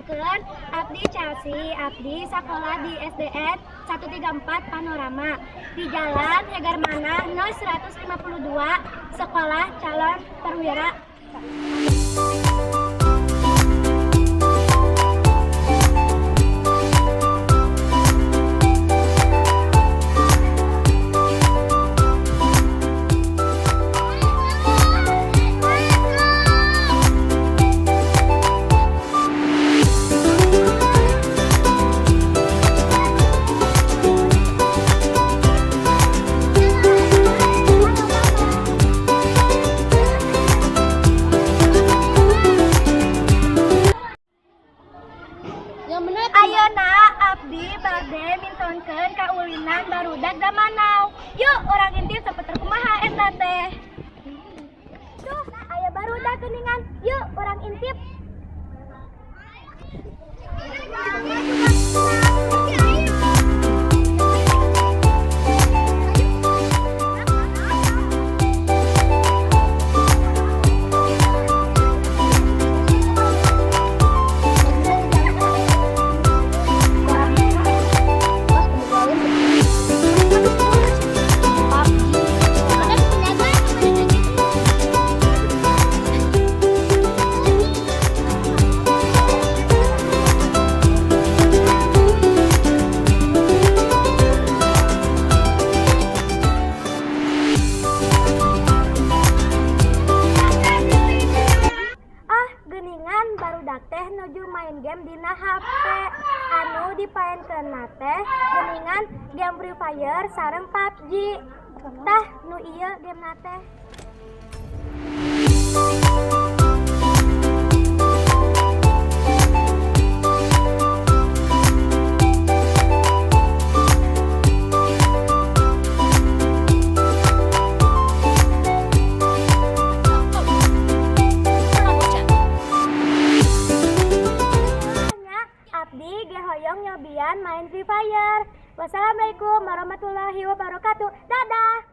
Tepangkeun, abdi Chelsea, abdi sekolah di SDN 134 Panorama di Jalan Hegarmana No 152, Sekolah Calon Perwira. Yang benar. Ayeuna abdi bade mintonkeun kaulinan barudak zaman now. Yuk, urang intip sapertos kumaha eta teh. Duh, aya barudak geuningan. Yuk, urang intip. Ah, geuningan barudak teh nuju main game dina HP. Anu dipaenkeunna teh geuningan game Free Fire sareng PUBG. Tah, nu ieu game teh. Nya, abdi ge hoyong nyobian main Free Fire. Wassalamualaikum warahmatullahi wabarakatuh. Dadah.